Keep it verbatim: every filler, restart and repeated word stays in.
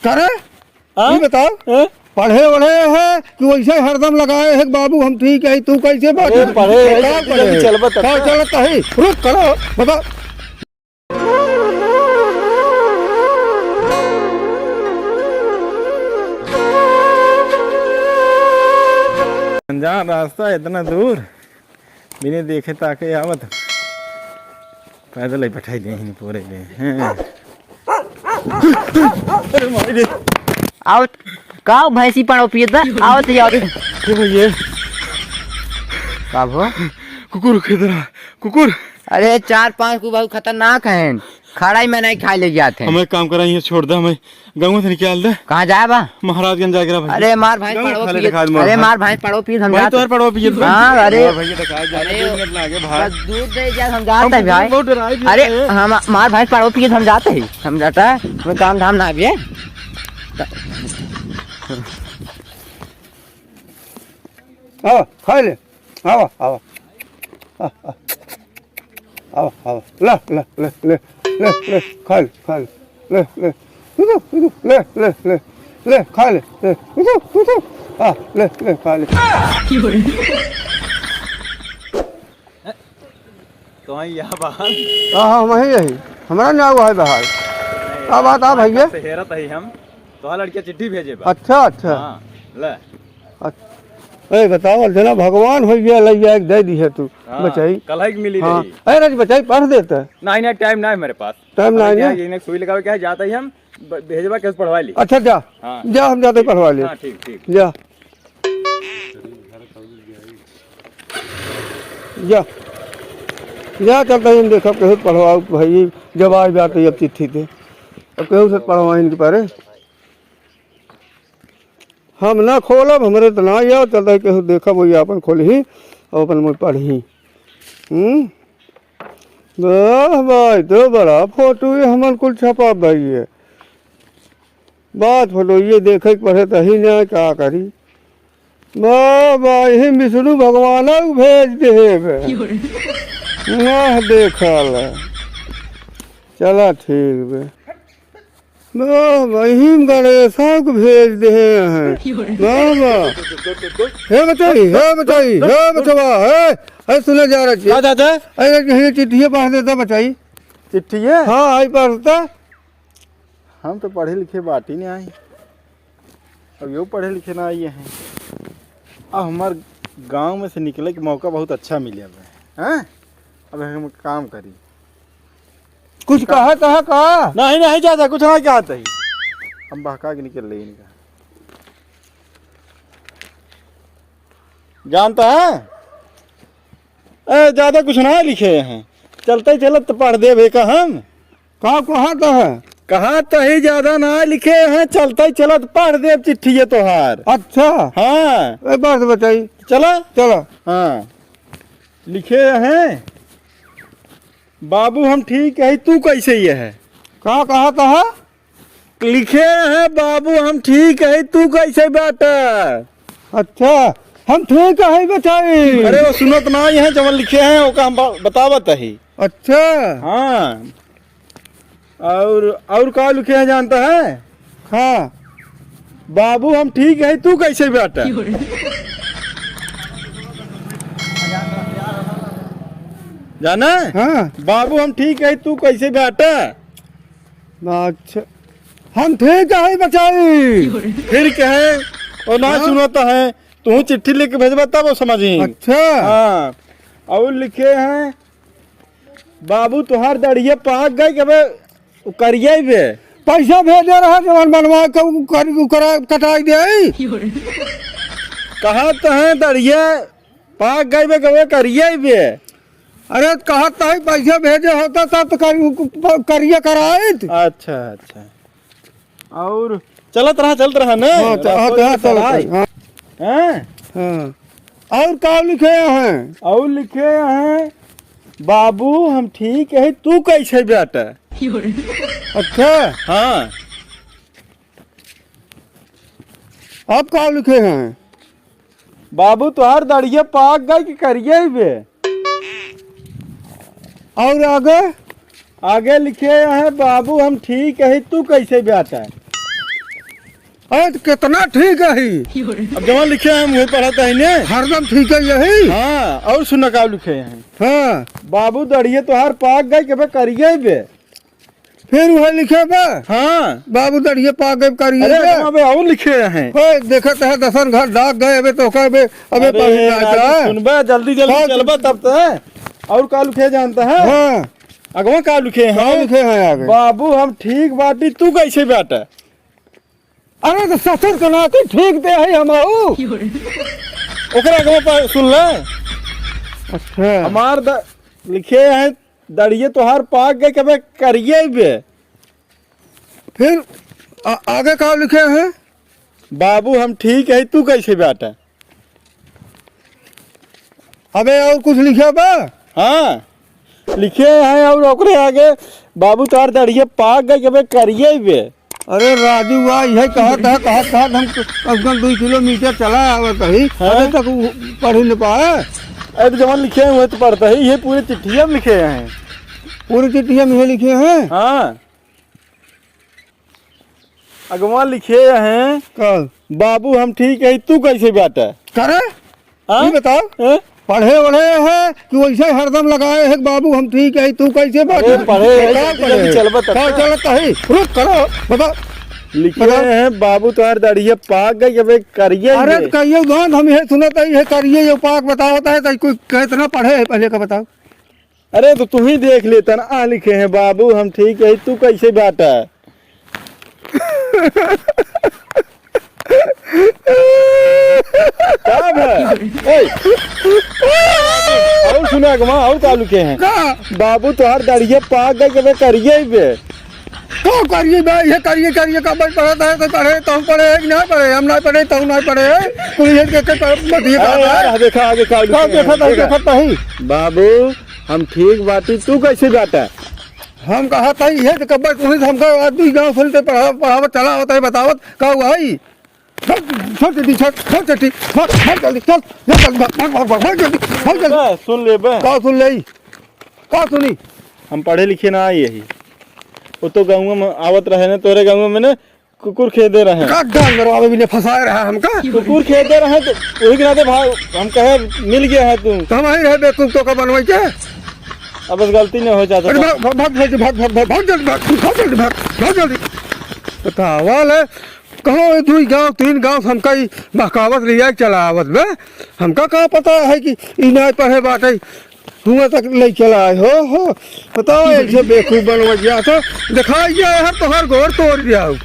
करे? हाँ? ये बताओ, हाँ? पढ़े वढ़े है कि वैसे हरदम लगाए है कि बाबू हम ठीक है, तू कैसे बात अरे, है? पढ़े है, का जल्दी पढ़े जल्दी है? चलबा तब का तो। चलत है? रुक, करो, बताओ। अनजान रास्ता इतना दूर, बिना देखे ताके आवत। पैदल ही पठाई दे, ही पूरे दे। हैं। अरे माई रे। आवत, का भैंसी पाड़ो पियत बा? आवत ही, आवत। ये भैया। का भो? कुकुर के तरह, कुकुर। अरे, चार पांच को बहुत खतरनाक हैं। खड़ा ही मैं नहीं खाए ले जाते हैं। हमें एक काम करा, ये छोड़ दे, हमें गाँव से निकाल दे। कहाँ जाए बा? महाराजगंज जाके रह भाई। अरे मार भाई, गाँव पड़ो खाली पिए। दिखा दे, अरे मार मार भाई, पड़ो पिए, हम भाई जाते तोहर हैं। पड़ो पिए तो। हाँ, अरे। हाँ, भैया दिखा दे, अरे, दो मिनट लागे भाई। बस दूध दे जा, हम जाते हम हैं भाई। बहुत डराए भी अरे, हैं। हम मार भाई, पड़ो पिए, हम जाते हैं, हम जाता है, कोई काम धाम ना आवे। आओ, खा ले। आओ, आओ। आ, आ। आओ, आओ। ले, ले, ले, खा ले, खा ले। ले, ले। तू, तू, तू, ले, ले, ले। ले, खा ले, ले। तू, तू, तू, तू। आ, ले, ले, खा ले। तो यहाँ बाहर? हाँ, हाँ, वहीं यही। हमारा नाव है बाहर। नहीं, का बात आ भैया? से हेरत है हम। तो हाँ, लड़किया चिट्ठी भेजे बा। अच्छा, अच्छा। हाँ, ले। अच्छा। ए, बताओ, जना भगवान हो गया, लइया एक दे दी है तू, हाँ, बचाई। कल है कि मिली हाँ। रही। अरे, राज बचाई, पढ़ देता। नहीं, नहीं, टाइम ना है मेरे पास। टाइम ना है अरे, ना? क्या, इन्हें सुई लगावे क्या है, जाता ही हम ब-, भेजबा, कैसे पढ़वा ली। अच्छा, जा। हाँ। जा, हम जाते ही पढ़वा ले। हाँ, ठीक, ठीक। जा। जा। जा, चलता ही हम देखब, कैसे पढ़वाओ भाई, जब आ जाते ही अब चिट्ठी थे। अब कैसे से पढ़वाई इनके पारे? हम ना खोलब, हमरे त ना आओ, चलता केहू देखब, वही आपन खोलही और अपन मुँह पढ़ही। हम्म? वाह भाई, तो बड़ा फोटो ये हमन कुल छपा भाई ये। बात फोटो ये देखे के पढ़े त ही ना, का करी? वाह भाई, ही विष्णु भगवान भेज दे बे। वाह, देखल। चला ठीक बे। वाह, वही में गणेशा को भेज दे हैं। वाह, वाह। हे बचाई, हे बचाई, हे बचवा, हे, हे सुने जा रहा का दादा? अरे, कहीं चिट्ठिया पढ़ देता बचाई। चिट्ठिया? हाँ, आई पढ़ता। हम तो पढ़े लिखे बाटी नहीं आई। अब यो पढ़े लिखे ना आई हैं। अब हमार गांव में से निकले के मौका बहुत अच्छा मिले अब, हैं? अब हम काम करी। कुछ कहा, कहा, कहा? नहीं, नहीं, ज्यादा कुछ ना कहत ही। हम बहका के निकल ले इनका। जानता है? ए, ज्यादा कुछ ना लिखे हैं। चलते चलत तो पढ़ देबे का हम। का कहत है? कहत ही ज्यादा ना लिखे हैं, चलते चलत पढ़ देब चिट्ठी ये तोहार। अच्छा। हाँ। ए, बस बचाई। चला? चला। हाँ। लिखे हैं, "बाबू हम ठीक है, तू कैसे ये है?" का कहत है? लिखे हैं, "बाबू हम ठीक है, तू कैसे बाटा?" अच्छा, हम ठीक है बचाई। अरे वो सुनत ना ही है, जवन लिखे हैं ओका हम ब-, बतावत ही। अच्छा। हाँ। और, और का लिखे हैं जानता है? हाँ। "बाबू हम ठीक है, तू कैसे बाटा?" जाना? हाँ। "बाबू हम ठीक है, तू कैसे बाटा?" अच्छा, हम ठीक है बचाई। फिर कहे, और ना हाँ? सुनता है, तू चिट्ठी लेके भेजबा तब वो समझी। अच्छा। हाँ, और लिखे हैं, "बाबू तुहार दढ़िया पाक गई, कबे करिए बे।" पैसा भेजे रहा जवन बनवा के उ कर, उ करा, कटाई दे। कहा तो है दढ़िया पाक गई बे, कबे करिए बे। अरे, कहत तही पैसे भेजे होता तब तो करी-, करिए कराइत। अच्छा, अच्छा। और चलत रहा, चलत रहा ना? हाँ, च-, हाँ, रास्ता हाँ, में चलत सराय। रहा, हाँ। हैं? हाँ। और का लिखे हैं? और लिखे हैं, "बाबू, हम ठीक है, तू कैसे बेटा?" अच्छा। हाँ। अब का लिखे हैं? "बाबू, तोहार दढ़िया पाक गई कि करिए ही बे?" और आगे? आगे लिखे हैं, "बाबू, हम ठीक है, तू कैसे बेटा?" अरे, तो कितना ठीक है ही। अब जवन लिखे हैं, हम वही पढ़त है ने। हरदम ठीक है यही। हाँ, और सुना का लिखे हैं। हाँ। बाबू, दढ़िये तोहार पाक गई, कबे करिए बे। फिर वह लिखे बा। हाँ। बाबू, दढ़िये पाक गई, करिए अरे, बे। अबे और लिखे हैं। ओए, देखत है, दसन घर डाक गए, अबे तो का, अबे, अबे अरे, पढ़ी ना राजू, का। सुनबा, जल्दी, जल्दी हाँ, चलबा तब तो। और का लिखे जानता है? हाँ। अगवा का लिखे हैं? का लिखे हैं आगे? बाबू, हम ठीक बाटी, तू कैसे बाटा? अरे, तो ससुर के नाते ठीक ते है हम आऊ। ओकरा अगवा पर सुन ले। अच्छा। हमार द-, लिखे हैं, "दढ़िये तोहार पाक गए, कबे करिए बे।" फिर आ-, आगे का लिखे हैं? "बाबू, हम ठीक है, तू कैसे बाटा?" अबे, और कुछ लिखे बा? हाँ, लिखे हैं, और ओकरे आगे, "बाबू, तोहार दढ़िये पाक गई, अबे करिए बे।" अरे राजू, वाह, यही कहत है, कहत, कहत हम कम से कम दो किलोमीटर चला आवत ही, हाँ? अबे तक उ पढ़ न पाए। अरे, तो जवन लिखे हैं, वह तो पढ़ता ही, ये पूरे चिट्ठिया में लिखे हैं। पूरी चिट्ठिया में ये लिखे हैं? हाँ। अगवा लिखे हैं, का? "बाबू, हम ठीक है, तू कैसे बाटा?" करे? हाँ? ई बताओ, हैं? पढ़े वढ़े है कि वैसे हरदम लगाए है कि "बाबू, हम ठीक है, तू कैसे बाटा?" अरे, पढ़े है, का जल्दी, पढ़े जल्दी है? चल, बता। का चलत है? रुक, करो, बताओ। लिखे बताओ। हैं, "बाबू, तोहार दढ़िये पाक गई, अबे करिए अरे, ये।" तो कहिए, गाँव हम ये सुनत है, ये करिए, ये पाक बतावत है, तो कोई कितना पढ़े है पहले का बताओ। अरे, तो तू ही देख लेता ना, आ लिखे हैं, "बाबू, हम ठीक है, तू कैसे बाटा?" का बा? ए! और सुना, अगवा, और का लिखे हैं? का? "बाबू, तोहार दढ़िये पाक गई, कबे करिए बे।" का करिए बे? ये करिए, करिए, का भाई पढ़ता है, तो पढ़े, तो हम पढ़े है कि ना पढ़े? हम ना पढ़े, तो ना पढ़े है। तू ये के, के पढ़, मत ये अरे पढ़। यार, देखा, आगे का लिखे हैं? देखा, देखा, देखा। देखा, नहीं। "बाबू, हम ठीक बाटी, तू कैसे बाटा?" हम कहा था, ये तो कब्बे तू ही हमका आज भी गाँव सुनते पढ़ा-, पढ़ावत चला होता है, बतावत का हुआ है? छोड़, छोड़ जल्दी, छोड़, छोड़ जल्दी, भाग, भाग जल्दी, चल, चल, चल, भाग, भाग, भाग, भाग जल्दी, भाग जल्दी। बे, सुन ले बे। का सुन ले? का सुनी? हम पढ़े लिखे ना आई यही। वो तो गाँव में आवत रहे ना, तोरे गाँव में ना, कुकुर खेदे रहे। का गाल मरवावे भी ने फंसाए रहा हमका? कुकुर खेदे रहे तो वही के नाते भाग, हम कहे मिल गया है तू। तो हम आई रहे बेवकूफ तो का बनवाई के? अब बस गलती नहीं हो जाता अरे था। भाग, भाग, भाग जल्दी, भाग, भाग, भाग, भाग जल्दी, भाग, भाग जल्दी, भाग, भाग जल्दी। बतावा ले, कहो ये दुई गाँव, तीन गाँव से हमका ई बहकावत लिया चला आवत बे। हमका का पता है कि ई नाय पढ़े बाटे। हुआँ तक ले चला आए हो, हो। बताओ, ऐसे बेवकूफ बनवा गया तो दिखाई गया है, तोहर गोड़ तोड़ दिया हो।